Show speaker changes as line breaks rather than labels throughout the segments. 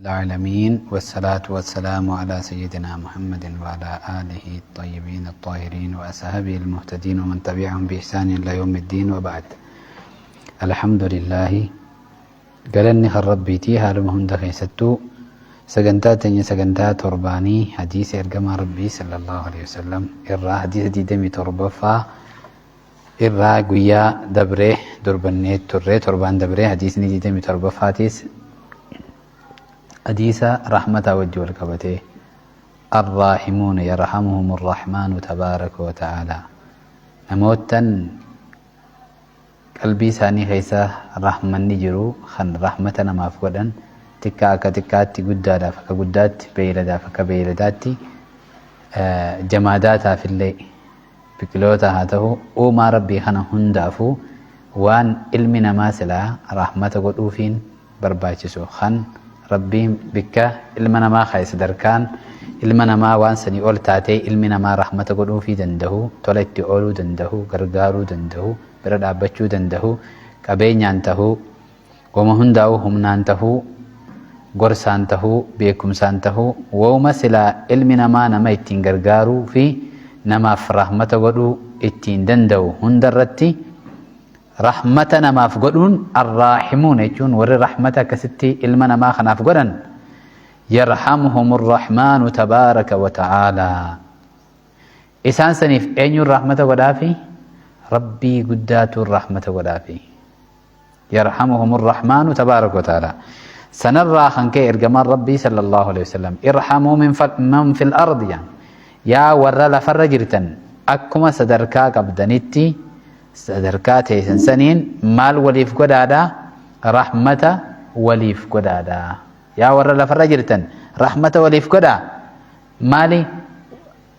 العالمين والصلاة والسلام على سيدنا محمد وعلى آله الطيبين الطاهرين وأصحابه المهتدين ومن تبعهم بإحسان إلى يوم الدين وبعد. الحمد لله galanni kan Rabbiitii haaluma hunda keessattuu. Sagantaa teenya sagantaa torbaanii hadiisa ergamaa Rabbii sallallahu alaihi wasallam irraa hadiisa 27ffaa irraa guyyaa dabree durbannee turre. Torbaan dabree hadiisni 27ffaatis hadiisa rahmataa wajji wal qabatee الراحمون يرحمهم الرحمن تبارك وتعالى, namoottan qalbii isaanii keessa rahmanni jiru kan rahmata namaaf godhan, xiqqaa akka xiqqaatti, guddaadhaaf akka guddaatti, beeyladaaf akka beeyladaatti, jamaadaataaf illee, biqiloota haa ta'u, uumaa Rabbii kana hundaafuu waan ilmi namaa silaa rahmata godhuufiin barbaachisu kan Rabbiin bikka ilma namaa kaa'e, sadarkaan ilma namaa waan sanii ol taatee ilmi namaa rahmata godhuufii danda'u, tola itti ooluu danda'u, gargaaruu danda'u, bira dhaabbachuu danda'u, qabeenyaan tahuu, wama hundaa'u, humnaan tahuu, gorsaan tahuu, beekumsaan tahuu, wooma silaa ilmi namaa nama ittiin gargaaruu fi namaaf rahmata godhuu ittiin danda'u hundarratti rahmata namaaf godhuun, الراحمون jechuun warri rahmata akkasitti ilma namaa kanaaf godhan, يرحمهم الرحمن تبارك وتعالى. Isaan saniif eenyuun rahmata godhaafi? Rabbii guddaatuun rahmata godhaafi. يرحمهم الرحمن تبارك وتعالى. Sanarraa kan ka'e ergamaan Rabbii صلى الله عليه وسلم ارحموا من في الأرض yaa warra lafarra jirtan, akkuma sadarkaa qabdanitti sadarkaa teessan saniin maal waliif godhaadha? Rahmata waliif godhaadha. Yaa warra lafarra jirtan, rahmata waliif godhaa. Maali?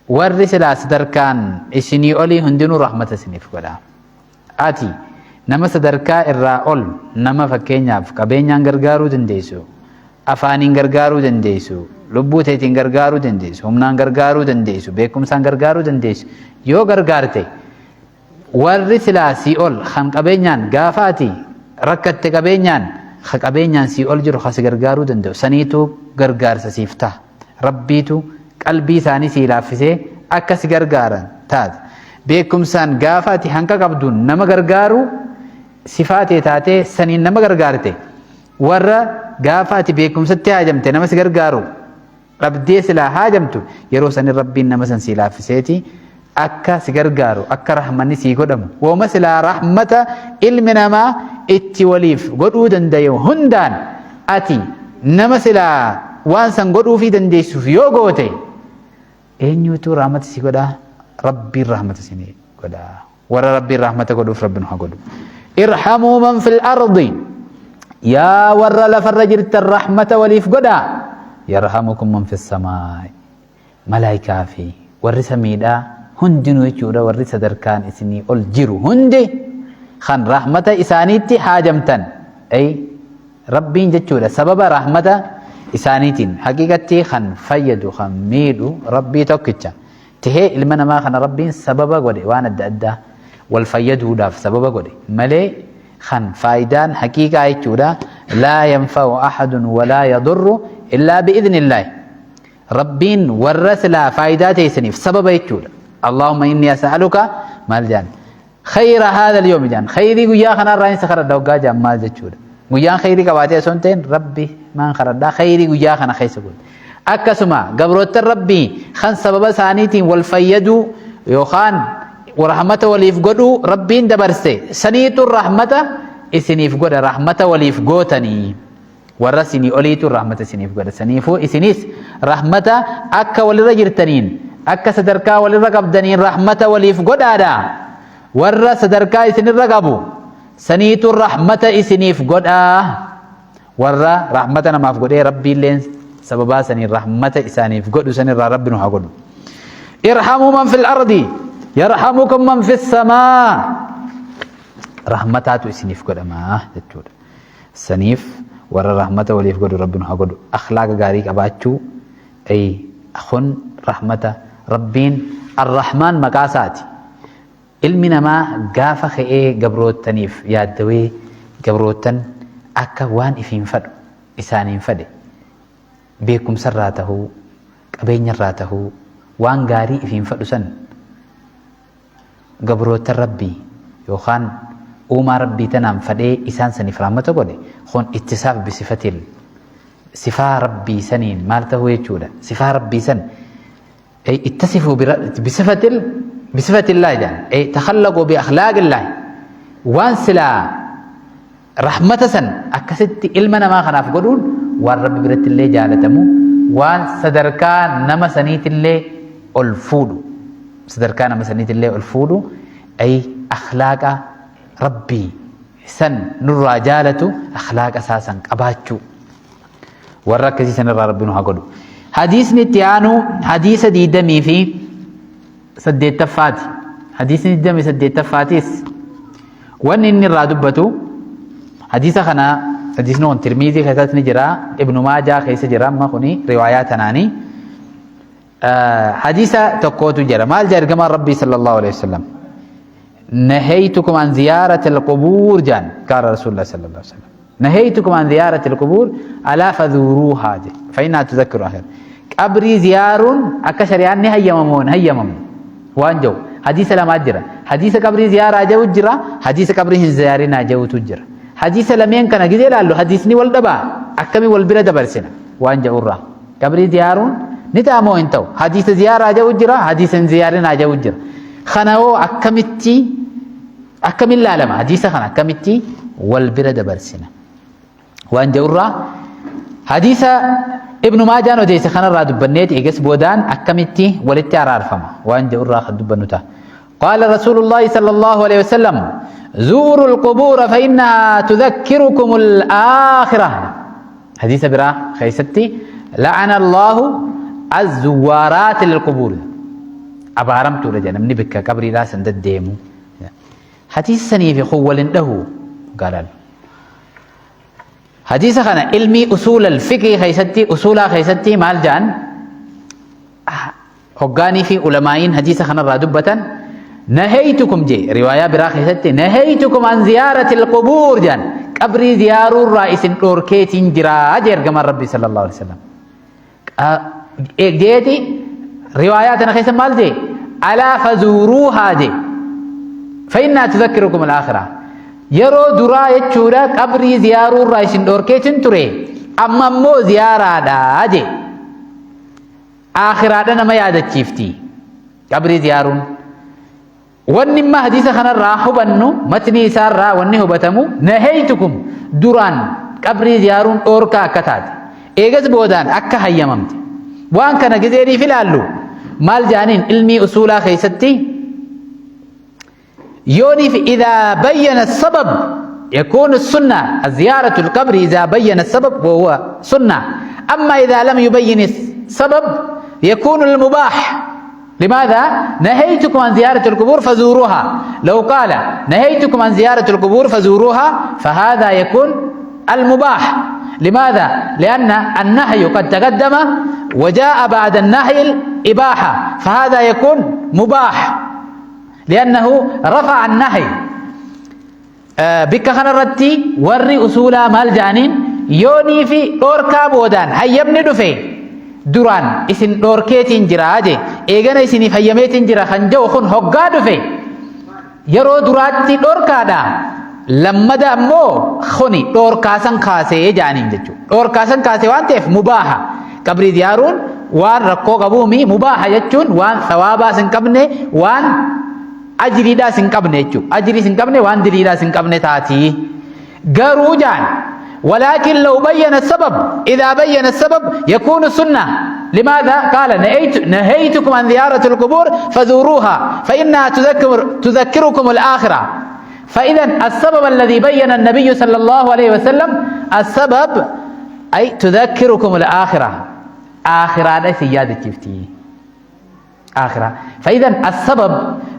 Warri silaa sadarkaan isinii olii hundinuu rahmata isiniif godhaa. Ati nama sadarkaa irraa ol nama, fakkeenyaaf, qabeenyaan gargaaruu dandeessu, afaaniin gargaaruu dandeessu, lubbuu teetiin gargaaruu dandeessu, humnaan gargaaruu dandeessu, beekumsaan gargaaruu dandeessu yoo gargaarte, warri silaa sii ol kan qabeenyaan gaafa ati rakkatte qabeenyaan ka qabeenyaan sii ol jiru kasi gargaaruu danda'u saniitu gargaarsa siif ta'a. Rabbiitu qalbii isaanii sii laaffisee akka si gargaaran taate. Beekumsaan gaafa ati hanqa qabduun nama gargaaru sifaatee taatee saniin nama gargaarte, warra gaafa ati beekumsatti haajamte nama si gargaaru dhabdee silaa haajamtu, yeroo sanin Rabbiin nama san sii laaffiseeti akka si gargaaru, akka rahmanni sii godhamu. Wooma silaa rahmata ilmi namaa itti waliif godhuu dandayu hundaan ati nama silaa waan san godhuufii dandeessuuf yoo goote, eenyutu rahmata si godhaa? Rabbiin rahmata si godhaa. Warra Rabbiin rahmata godhuuf Rabbi nu haa godhu. ارحموا من في الأرض, yaa warra lafarra jirtan, rahmata waliif godhaa, يرحمكم من في السماء. Malaayikaa fi warri samiidhaa hundinuu jechuudha, warri sadarkaan isinii ol jiru hundi kan rahmata isaaniitti haajamtan ay Rabbiin jechuudha. Sababa rahmata isaaniitiin haqiqatti kan fayyadu kan miidhu Rabbii tokkicha tahee, ilma namaa kana Rabbiin sababa godhe, waan adda addaa wal fayyaduudhaaf sababa godhe malee, kan faayidaan haqiiqaa jechuudha لا ينفع أحد ولا يضر إلا بإذن الله. Rabbiin warra silaa faayidaa teessaniif sababa jechuudha. اللهم إني أسألك maal jaan? خير هذا اليوم jaan. Khayrii guyyaa kanarraa insa kadhadha waggaa jaan maal jechuudha? Guyyaan khayrii qabaatee osoo hin ta'in, Rabbi maan kadhadhaa khayrii guyyaa kana keessa godhe. Akkasuma gabroottan Rabbii kan sababa isaaniitiin wal fayyaduu yookaan rahmata waliif godhuu Rabbiin dabarse saniitu rahmata isiniif godha. Rahmata waliif gootanii warra isinii oliitu rahmata isiniif godha. Saniifuu isinis rahmata akka walirra jirtaniin, akka sadarkaa walirra qabdaniin rahmata waliif godhaadha. Warra sadarkaa isinirra qabu saniitu rahmata isiniif godhaa. Warra rahmata namaaf godhee Rabbiilleen sababaa saniin rahmata isaaniif godhu sanirraa Rabbi nu haa godhu. ارحموا من في الأرض يرحمكم من في السماء. Rahmataatu isiniif godhamaa jechuudha. Saniif warra rahmata waliif godhu Rabbi nu haa godhu. Akhlaaqa gaarii qabaachuu ay kun rahmata. Rabbiin Arrahmaan maqaa isaati. Ilmi namaa gaafa ka'ee gabroottaniif yaaddawee, gabroottan akka waan ifiin fadhu isaaniin fadhe. Beekumsarraa tahuu, qabeenyarraa tahuu, waan gaarii ifiin fadhu san gabroota Rabbii yookaan uumaa Rabbii tanaan fadhee isaan saniif rahmata godhe, kun ittisaaf bisifatil sifaa Rabbii saniin maal tahuu jechuudha. Sifaa Rabbii san ittasifu bisifatil bisifatillaahi jedhan, takhallaquu bi akhlaaqillaahi, waan silaa rahmata san akkasitti ilma namaa kanaaf godhuun waan Rabbi biratti illee jaalatamu, waan sadarkaa nama saniitillee ol fuudhu, sadarkaa nama saniitillee ol fuudhu, ay akhlaaqa Rabbii san nurraa jaalatu, akhlaaqa isaa san qabaachuu, warra akkasii sanirraa Rabbi nu haa godhu. Hadiisni itti aanu hadiisa 28ffaati. Hadiisni 28ffaatis wanni inni irraa dubbatu hadiisa kana, hadiisni kun Tirmiizii keessatti ni jira, Ibnu Maajaa keessa jira. Amma kuni riwaayaa tanaanii hadiisa tokkootu jira. Maal jedha ergamaan Rabbii sallallahu alaihi wasallam? نهيتكم عن زيارة القبور جان. قال رسول الله صلى الله عليه وسلم: نهيتكم عن زيارة القبور، ألا فزوروها فإنها تذكر الآخرة. قبري زيار akka shari'aan ni hayyamamoon hayyamamu waan jiru hadiisa lamaa jira. Hadiisa qabrii ziyaaraa jedhu jira, hadiisa qabrii hin ziyaarinaa jedhutu jira. Hadiisa lameen kana gizee ilaallu, hadiisni wal dhabaa, akkami wal bira dabarsina waan jedhurraa? Qabrii ziyaaruun ni ta'a moo hin ta'u? Hadiisa ziyaaraa jedhu jira, hadiisa hin ziyaarinaa jedhu jira. Kana hoo akkamitti, akkamin laalama? Hadiisa kana akkamitti wal bira dabarsina waan jedhurraa hadiisa Ibnu Maajaan odeesse kanarraa dubbanneeti, eegas boodaan akkamitti walitti araarfama waan jedhurraa kan dubbannu ta'a. قال رسول الله صلى الله عليه وسلم: زوروا القبور فإنها تذكركم الآخرة. حديث برا خيستي: لعن الله الزوارات للقبور. أبارمت رجع نمني بك قبري لا سند ديمو. حديث سني في خول له قال حديث خنا علمي أصول الفقه خيستي أصولا خيستي مال جان hoggaanii fi ulamaa'iin hadiisa kanarraa dubbatan? نهيتكم جي رواية برا خيستي نهيتكم عن زيارة القبور جان، قبري زيارو الرئيس دوركيتين جرا جير كما ربي صلى الله عليه وسلم جيتي. رواياتنا خيسا مال جي: ألا فزوروها جي فإنها تذكركم الآخرة. Yeroo duraa jechuudha qabrii ziyaaruu irraa isin dhorkeetin ture, amma immoo ziyaaraadha je, aakhiraadha nama yaadachiifti qabrii ziyaaruun. Wanni imma hadiisa kanarraa hubannu, matni isaarraa wanni hubatamu, نهيتكم duraan qabrii ziyaaruun dhoorkaa akka taate, eegas boodaan akka hayyamamte. Waan kana gizeeniif ilaallu maal jaaniin ilmii usuulaa keessatti? يوني إذا بين السبب يكون السنة زيارة القبر، إذا بين السبب وهو سنة. أما إذا لم يبين السبب يكون المباح. لماذا؟ نهيتكم عن زيارة القبور فزوروها. لو قال نهيتكم عن زيارة القبور فزوروها فهذا يكون المباح. لماذا؟ لأن النهي قد تقدم وجاء بعد النهي الإباحة، فهذا يكون مباح لأنه رفع النهي. Bikka kanarratti warri usuulaa maal jedhaniin? Yoonii fi dhoorkaa boodaan hayyamni dhufe, duraan isin dhoorkeetiin jira je, eegana isiniif hayyameetiin jira kan jedhu kun hoggaa dhufe, yeroo duraatti dhoorkaadha, lammada ammoo kuni dhoorkaasan kaasee jedhaniin jechuudha. Dhoorkaasan kaasee waan ta'eef mubaaha. Qabrii ziyaaruun waan rakkoo qabuumi. Mubaaha jechuun waan sawaabaas hin qabne, waan ajiriidhaas hin qabne jechuudha. Ajiriis hin qabne, waan diliidhaas hin qabne taatii. Garuu jaan ولكن لو بين السبب، إذا بين السبب يكون سنة. لماذا؟ قال: نهيتكم عن زيارة القبور فزوروها فإنها تذكركم الآخرة. فإذا السبب الذي بين النبي صلى الله عليه وسلم، السبب أي تذكركم الآخرة، آخرة سيادة كيفتي آخرة. فإذا السبب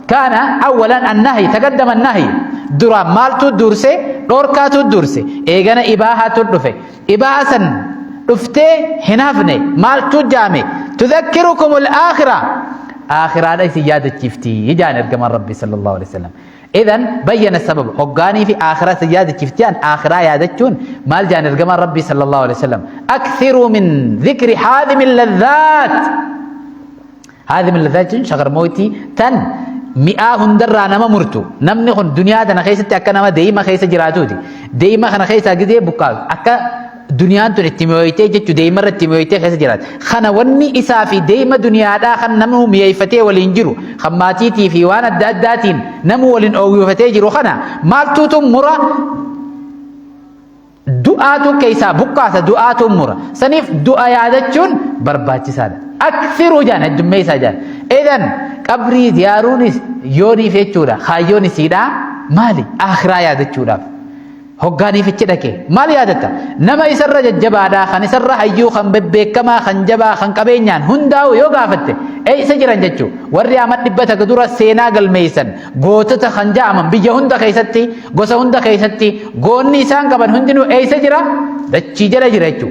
كان أولا النهي، تقدم النهي. درا مالتو درسي؟ دوركاتو درسي، إيغانا إباحة دفه. إباحة دفته هنافني، مالتو جامي؟ تذكركم الآخرة، آخرة سيادة كيفتي جان إرقم ربي صلى الله عليه وسلم. Idan bayyana sababa hoggaanii fi akhiraa si yaadachiifti. Akhiraa yaadachuun maal jaan ergamaan Rabbii sallallahu alaihi wasallam? Akthiruu min dhikri haadhimi ladhaat. Haadhimi ladhaat jechuun shakarmootii tan mi'aa hundarraa nama murtu. Namni kun duniyaa tana keessatti akka nama deeyima keessa jiraatuuti. Deeyima kana keessaa gizee buqqaasu akka duniyaan tun itti mi'ooytee jechuu, deeyima irra itti mi'ooytee keessa jiraata. Kana wanni isaa fi deeyima duniyaadhaa kan namni mi'eeffatee waliin jiru, kan maatiitii fi waan adda addaatiin namni waliin oowwifatee jiru kana maaltuutu mura? Du'aatu keessaa buqqaasa, du'aatu mura. Saniif du'a yaadachuun barbaachisaadha. Akthiruu jaan, heddummeessaa jaan. Idan qabrii ziyaaruunis yooniif jechuudha. Kaayyoon isiidhaa maali? Akhiraa yaadachuudhaaf. Hoggaaniif ichi dhaqe maal yaadatta? Nama isarra jajjabaadhaa, kan isarra hayyuu, kan bebbeekamaa, kan jabaa, kan qabeenyaan hundaa'u yoo gaafatte, eessa jiran jechuu? Warri ama 100 dura seenaa galmeessan, gootota kan ja'aman, biyya hunda keessatti, gosa hunda keessatti goonni isaan qaban hundinuu eessa jira? Dachii jala jira jechuu.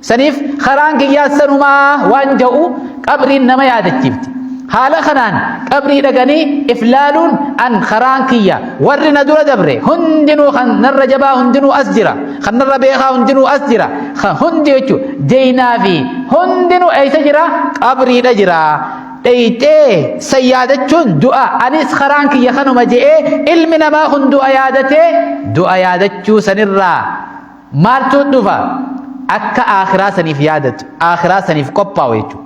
Saniif karaan kiyyaa sanumaa waan ja'u qabriin nama yaadachiifti. Haala kanaan qabrii dhaqanii if laaluun, an karaan kiyya, warri na dura dabre hundinuu, kan narra jabaa hundinuu as jira, kan narra beekaa hundinuu as jira, kan hundi jechuun jeynaa fi hundinuu eessa jira? Qabriidha jira. Dheyxee san yaadachuun du'a, anis karaan kiyya kanuma je'ee ilmi namaa kun du'a yaadatee, du'a yaadachuu sanirraa maaltu dhufa? Akka akhiraa saniif yaadatu, akhiraa saniif qophaa'u jechuudha.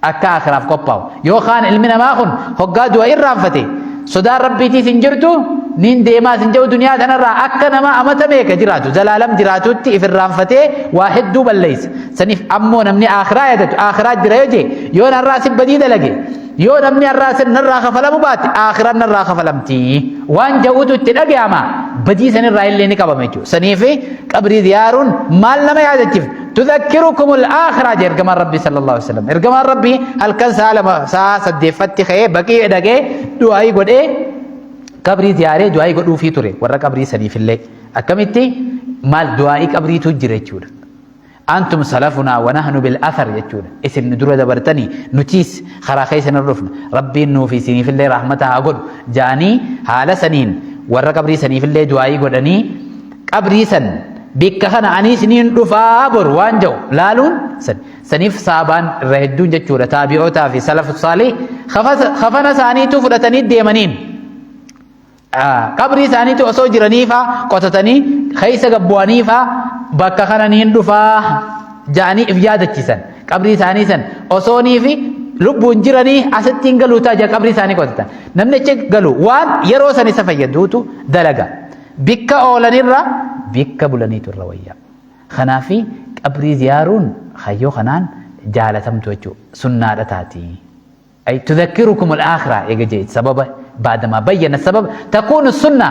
Akka akhiraaf qophaa'u. Yookaan ilmi namaa kun hoggaa du'a irraanfate, sodaan Rabbiitiis hin jirtu, niin deemaas hin jiru, duniyaa tanarraa akka nama amata meeqa jiraatu, zalaalam jiraatutti if irraanfatee waa hedduu balleessa. Saniif ammoo namni akhiraa yaadatu, akhiraa jira yoo jee, yoo narraa si badii dalage, yoo namni har'aa sin narraa kafalamu baate, akhiraan narraa kafalamti waan ja'uutu itti dhaga'ama, badii sanirraa illee ni qabama jechuudha. Saniif qabrii ziyaaruun maal nama yaadachiif? Tudhakkirukumul akhiraa jee ergamaan Rabbii sallallahu alaihi wasallam. Ergamaan Rabbii halkan sa'a 2, sa'a 8ffatti ka'ee Baqii dhaqee du'aayii godhee, qabrii ziyaaree du'aayii godhuufii ture warra qabrii saniifillee. Akkamitti maal du'aayii qabriitu jira jechuudha. Antum salafunaa wa nahnu bil athar jechuudha. Isin nu dura dabartanii, nutiis karaa keessa nu dhufna. Rabbiin nuuf isiniifillee rahmata haa godhu jaanii haala saniin warra qabrii saniifillee du'aayii godhanii, qabrii san bikka kana anis niin dhufaa boru waan jedhu laaluun san. Saniif saabaan irra hedduun jechuudha, taabi'ootaa fi salafu saalih kafana isaaniitu fudhatanii deemaniin. Qabrii isaaniitu osoo jiraniifaa qotatanii keessa gabbu'aniifaa, bakka kana niin dhufaa ja'anii if yaadachiisan. Qabrii isaanii san osoonii fi lubbuun jiranii asitti hin galuu ta'a, qabrii isaanii qotatan. Namni achi galu waan yeroo san isa fayyaduutu dalaga. Bikka oolanirra bikka bulaniitu irra wayyaa. Kanaafi qabrii ziyaaruun hayyoo kanaan jaalatamtu jechuudha. Sunnaadha taati. أي تذكركم الآخرة إيجا سبب، بعدما بين السبب تكون السنة،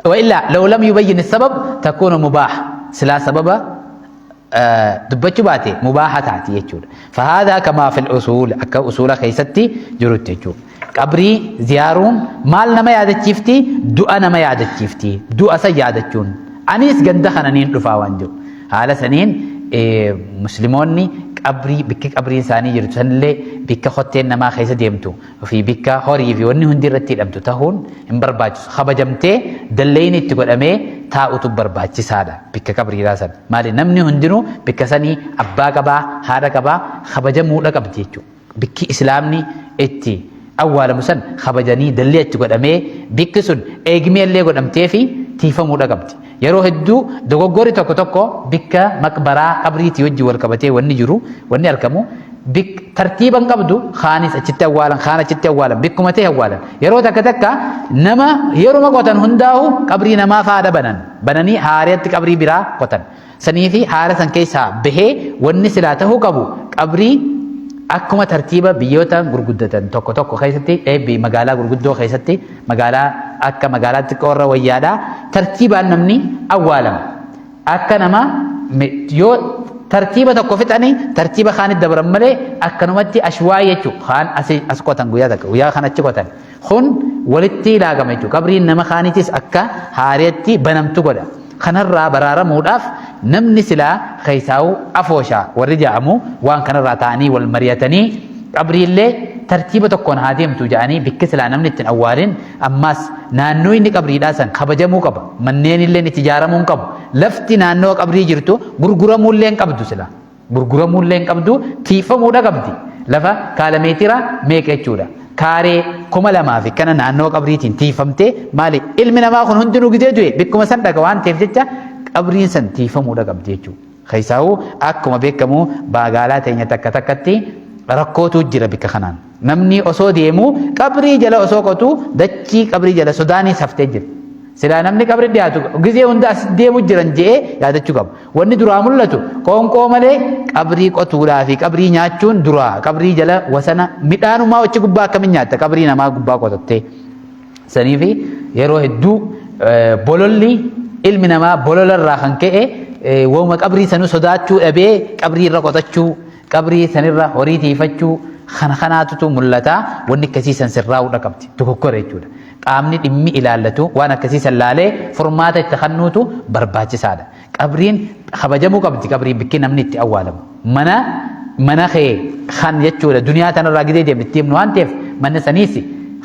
وإلا لو لم يبين السبب تكون مباح. سلا سبب dubbachuu baate mubaaha taati jechuudha. فهذا كما في الأصول, akka usuula keessatti jirutti jechuudha. Qabrii ziyaaruun maal nama yaadachiifti? Du'a nama yaadachiifti. Du'a san yaadachuun anis ganda kana niin dhufaa waan jiru. Haala saniin musliimoonni qabrii, bikki qabriin isaanii jirtu sanillee bikka kotteen namaa keessa deemtu fi bikka horii fi wanni hundi irratti hidhamtu tahuun hin barbaachisu. Kabajamtee dalleen itti godhamee taa'utu barbaachisaadha bikka qabriidhaa san. Maali, namni hundinuu bikka sanii abbaa qabaa, haadha qabaa, kabajamuudha qabdi jechuudha. Bikki islaamni itti awwaalamu san kabajanii dallee itti godhamee, bikki sun eegmee illee godhamtee fi tiifamuudha qabdi. Yeroo hedduu dogoggorri tokko tokko bikka maqbaraa qabriitii wajjin wal qabatee wanni jiru, wanni argamu, tartiiban qabdu. Kaanis achitti awwaalan, kaan achitti awwaalan, bikkuma ta'e awwaalan. Yeroo takka takka nama yeruma qotan hundaa'u qabrii namaa faadha banan bananii haariyatti qabrii biraa qotan. Sanii fi haara san keessaa bahee wanni silaa tahuu qabu, qabrii akkuma tartiiba biyyoota gurguddatan tokko tokko keessatti, eebbi magaalaa gurguddoo keessatti, magaalaa akka magaalaa xiqqoo irra wayyaadha, tartiibaan namni awwaalama. Akka nama yoo tartiiba tokko fixanii tartiiba kaanitti dabran malee, akkanumatti ashwaayii jechuudha. Kaan asii as qotan guyyaa takka, guyyaa kan achi qotan. Kun walitti ilaagama jechuudha. Qabriin nama kaaniitis akka haariyatti banamtu godha. Kanarraa baraaramuudhaaf namni silaa keessaa'u afooshaa warri jedhamu waan kanarraa ta'anii wal mari'atanii qabriillee tartiiba tokkoon haa deemtu jedhanii bikki silaa namni ittiin awwaalin ammaas naannoo inni qabriidhaa san kabajamuu qaba. Manneen illee itti ijaaramuu hin qabu. Lafti naannoo qabrii jirtu gurguramuu illee hin qabdu silaa. Gurguramuu illee hin qabdu, tiifamuudha qabdi. Lafa kaalameetira meeqa jechuudha. Kaaree 2000 fi kana naannoo qabriitiin tiifamtee maali ilmi namaa kun hundinuu gidee du'e bikkuma san dhaga waan ta'eef jecha qabriin san tiifamuudha qabdi jechuudha. Keessaahuu akkuma beekamu baagaalaa teenya takka takkatti rakkootu jira bikka kanaan. Namni osoo deemu qabrii jala osoo qotu dachii qabrii jala sodaaniis haftee jirti. Silaa namni qabri dhiyaatu gizee hunda as deemu jiran je'ee yaadachuu qaba. Wanni duraa mul'atu qoonqoo malee qabrii qotuudhaa fi qabrii nyaachuun duraa qabrii jala wasana midhaanumaa achi gubbaa akkamiin nyaatta qabrii namaa gubbaa qotattee. Saniifi yeroo hedduu bololli ilmi namaa bolola irraa kan ka'e wauma qabrii sanuu sodaachuu dhabee qabrii irra qotachuu qabrii sanirra horii tiifachuu kana kanaatutu mul'ata wanni akkasii san sirraa'uudha qabdi dogoggora jechuudha. Qaamni dhimmi ilaallatu waan akkasii san laalee furmaata itti kennuutu barbaachisaadha. Qabriin kabajamuu qabdi qabriin bikki namni itti awwaalamu. Mana mana kee kan jechuudha duniyaa tanarraa gidee deemne itti himnu waan ta'eef manni saniis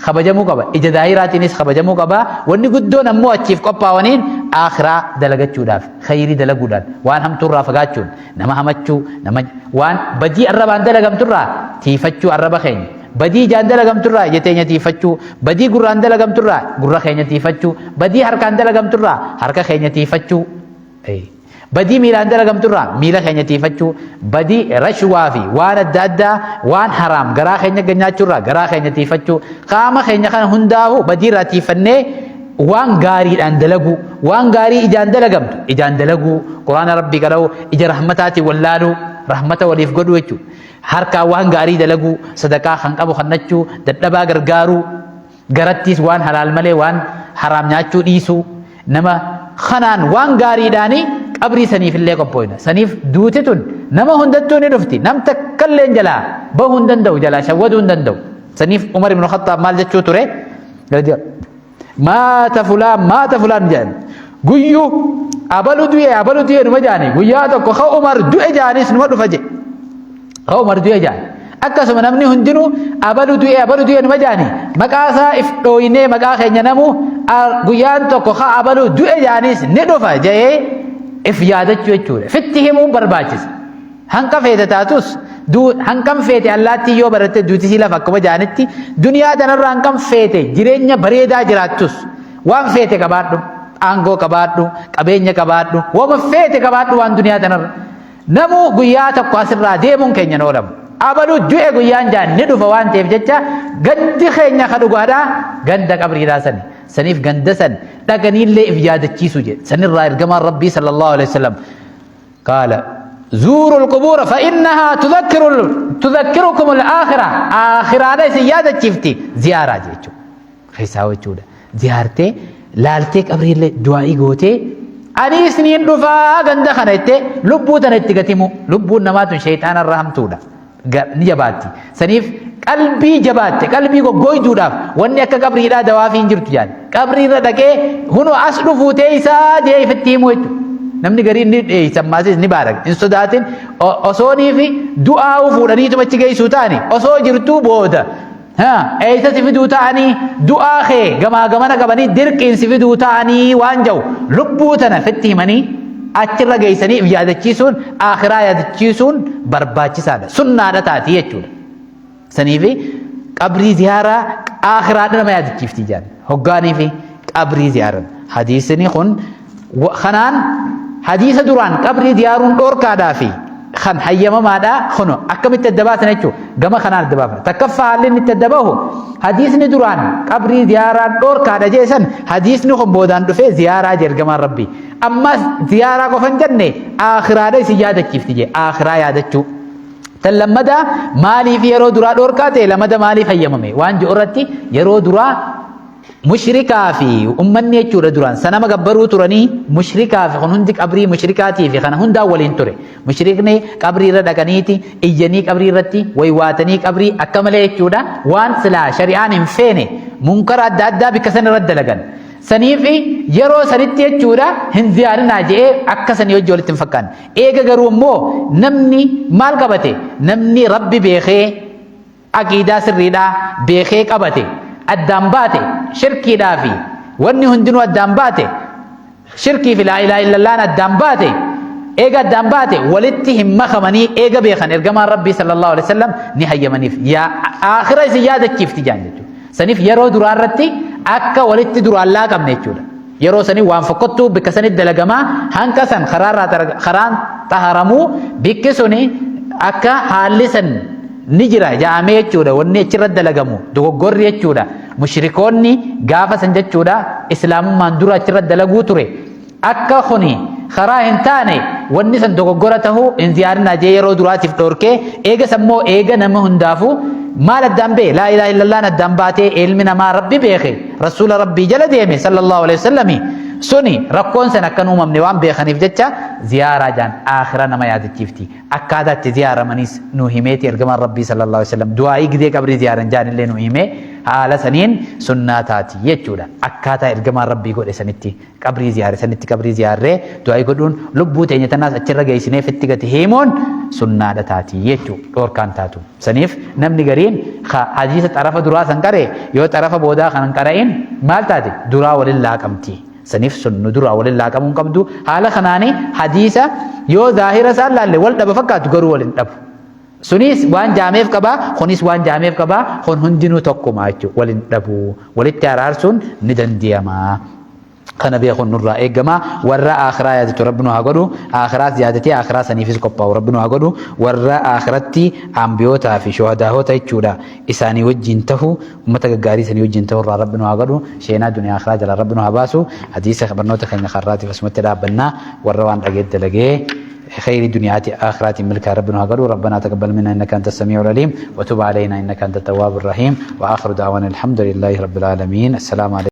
kabajamuu qaba. Ija daayiraatiinis kabajamuu qaba. Wanni guddoon ammoo achiif qophaa'aniin akhiraa dalagachuudhaaf khayrii dalaguudhaan waan hamtuurraa fagaachuun nama hamachuu nama waan badii arrabaan dalagamturraa tiifachuu arraba keenya badii ijaan dalagamturraa ija teenya tiifachuu badii gurraan dalagamturraa gurra keenya tiifachuu badii harkaan dalagamturraa harka keenya tiifachuu badii miilaan dalagamturraa miila keenya tiifachuu badii rashwaa fi waan adda addaa waan haraam garaa keenya ganyaachuurraa garaa keenya tiifachuu qaama keenya kana hundaa'u badiirraa tiifannee waan gaariidhaan dalaguu waan gaarii ijaan dalagamtu ijaan dalaguu quraana rabbii qara'uu ija rahmataatiin wallaaluu rahmata waliif godhuu jechuudha. Harkaan waan gaarii dalaguu sadaqaa kan qabu kannachuu dadhabaa gargaaruu garattiis waan halaal malee waan haraam nyaachuu dhiisuu nama kanaan waan gaariidhaanii qabrii saniif illee qophooyna. Saniif duuti tun nama hundattuu ni dhufti. Nam takkallee jalaa bahuu hin danda'u jalaa shawwaduu hin danda'u. Saniif Umar ibn Khattaab maal jechuu ture? Maata fulaan maata fulaan jedhan. Guyyuu abalu du'e abalu du'e numa jedhani guyyaa tokko ka Umar du'e jedhanis numa dhufa jedhe. Ka Umar du'e jedhan. Akkasuma namni hundinuu abalu du'e abalu du'e numa jedhani maqaa isaa if dhooynee maqaa keenya namu guyyaan tokko ka abalu du'e jedhanis ni dhufa jedhee if yaadachuu jechuudha. Fitti himuun barbaachisa. Hanqa feete taatus hanqam feete allaattii yoo baratte duuti sii lafa akkuma jaanitti duniyaa tanarra hanqam feete jireenya bareedaa jiraattus waan feete qabaadhu aangoo qabaadhu qabeenya qabaadhu wama feete qabaadhu waan duniyaa tanarra namuu guyyaa tokko asirraa deemuun keenya hin oolamu. Abaluu du'e guyyaan jaan ni dhufa waan ta'eef jecha gandi keenya ka dhugaadhaa ganda qabriidhaa sani. Saniif ganda san dhaqaniillee if yaadachiisu jedhe. Sanirraa ergamaan Rabbii sallallahu alaihi wasallam قال زوروا القبور فإنها تذكر تذكركم الآخرة آخرة ليس يادة شفتي زيارة جيتشو خيسا وجودا زيارتي لالتي قبري اللي دعائي قوتي أني سنين دفا غند خنيتي لبو تنتي قتيمو لبو نمات شيطان الرحمتودا ni jabaatti saniif qalbii jabaatte qalbii goggooyduudhaaf wanni akka qabriidhaa dawaafii hin jirtu jaan qabriirra dhaqee hunoo as dhufuu teessaa jee ifitti himuu jechuudha. Namni gariin ni dheeysa ammasis ni baara hin sodaatin osoonii fi du'aa'uu fuudhaniituma achi geessuu ta'ani osoo jirtuu booda eessa si fiduu ta'anii du'aa kee gamaa gamana qabanii dirqiin si fiduu ta'anii waan ja'u lubbuu tana fitti himanii achirra geessanii if yaadachiisuun akhiraa yaadachiisuun barbaachisaadha. Sunnaadha taati jechuudha. Saniifi qabrii ziyaaraa akhiraadha nama yaadachiifti jedhan. Hoggaanii fi qabrii ziyaaran. Hadiisni kun kanaan hadiisa duraan qabrii ziyaaruun dhoorkaadhaa fi kan hayyamamaadhaa kun akkamitti adda baasan jechuudha. Gama kanaan adda baafna. Takkaffaa haalli inni itti adda bahu hadiisni duraan qabrii ziyaaraan dhoorkaadha jeesan hadiisni kun boodaan dhufee ziyaaraa ergamaan rabbii. Ammas ziyaaraa qofa hin jenne aakhiraadha isin yaadachiifti jee aakhiraa yaadachuu. Tan lammadaa maaliif yeroo duraa dhoorkaa ta'e lamada maaliif hayyamame waan jedhu irratti yeroo duraa mushrikaa fi ummanni jechuudha duraan sanama gabbaruu turanii mushrikaa fi kun hundi qabrii mushrikaatii fi kana hundaa waliin ture. Mushrikni qabrii irra dhaqaniiti iyyanii qabrii irratti waywaatanii qabrii akka malee jechuudha waan silaa shari'aan hin feene munkara adda addaa bikka san irratti dalagan. Saniifi yeroo sanitti jechuudha hin ziyaarinaa je'ee akka sanii hojii walitti hin fakkaanne. Eega garuu immoo namni maal qabate namni rabbi beekee Aqiidaa sirriidhaa beekee qabate, addaan baate shirkiidhaa fi wanni hundinuu addaan baate, shirkii fi laa ilaaha illallaan addaan baate, eega addaan baate walitti hin makamanii eega beekan, ergamaan Rabbii sallallahu alaihi wasallam ni hayyamaniif. Yaa aakhira isin yaadachiifti jaan jechuudha. Saniif yeroo duraa irratti akka walitti duraan laaqamne jechuudha. Yeroo sanii waan fokkottuu bikka sanitti dalagamaa hanqa san karaarraa karaan xaharamuu, bikki suni akka haalli san ni jira ja'amee jechuudha. Wanni achirra dalagamu dogoggorri jechuudha. Mushrikoonni gaafa san jechuudha, islaamummaan dura achirra dalaguu ture. Akka kuni karaa hin taane, wanni san dogoggora tahuu, hin ziyaarinaa jee yeroo duraatiif dhoorkee, eega sammoo eega nama hundaafuu maal addaan bee, laa ilaaha illallaan addaan baatee, ilmi namaa Rabbi beeke, rasuula Rabbii jala deeme sallallahu alaihi wasallami, suni rakkoon san akkan uumamne waan beekaniif jecha ziyaaraa jaan. Aakhira nama yaadachiifti. Akkaataa itti ziyaaramaniis nu himeeti ergamaan Rabbii sallallahu alaihi wasallam. Du'aa'ii gidee qabrii ziyaaran jaanillee nu himee, haala saniin sunnaa taati jechuudha. Akkaataa ergamaan Rabbii godhe sanitti, qabrii ziyaare sanitti qabrii ziyaarree du'aa'ii godhuun, lubbuu teenya tanaas achirra geessinee fitti gati himuun sunnaadha taati jechuudha, dhoorkaan taatu. Saniif namni gariin hadiisa xarafa duraa san qare, yoo xarafa boodaa kan hin qara'in maal taate, duraa walin laaqamti. Saniif sun nu duraa walin laaqamuu hin qabdu. Haala kanaani hadiisa yoo zaahira isaan laalle wal dhaba fakkaatu, garuu wal hin dhabu. Sunis waan jaameef qabaa, kunis waan jaameef qabaa, kun hundinuu tokkuma jechuudha. Wal hin dhabu. Walitti araarsuun ni danda'ama. Kana beekuun nurraa eegama. Warra akhiraa yaadatu Rabbi nu haa godhu. Akhiraas yaadatee akhiraa saniifis qophaa'u Rabbi nu haa godhu. Warra akhiratti ambiyootaa fi shuhadaahota jechuudha isaanii wajjin tahu, ummata gaggaarii sanii wajjin tahu irraa Rabbi nu haa godhu. Sheenaa duniyaa akhiraa jalaa Rabbi nu haa baasu. Hadiisa barnoota keenya karraatiif asumatti dhaabbannaa. Warra waan dhagee dalagee خير دنياتي آخرات ملك ربنا هقدو. ربنا تقبل منا إنك أنت السميع العليم وتب علينا إنك أنت التواب الرحيم. وآخر دعوانا الحمد لله رب العالمين. السلام عليكم.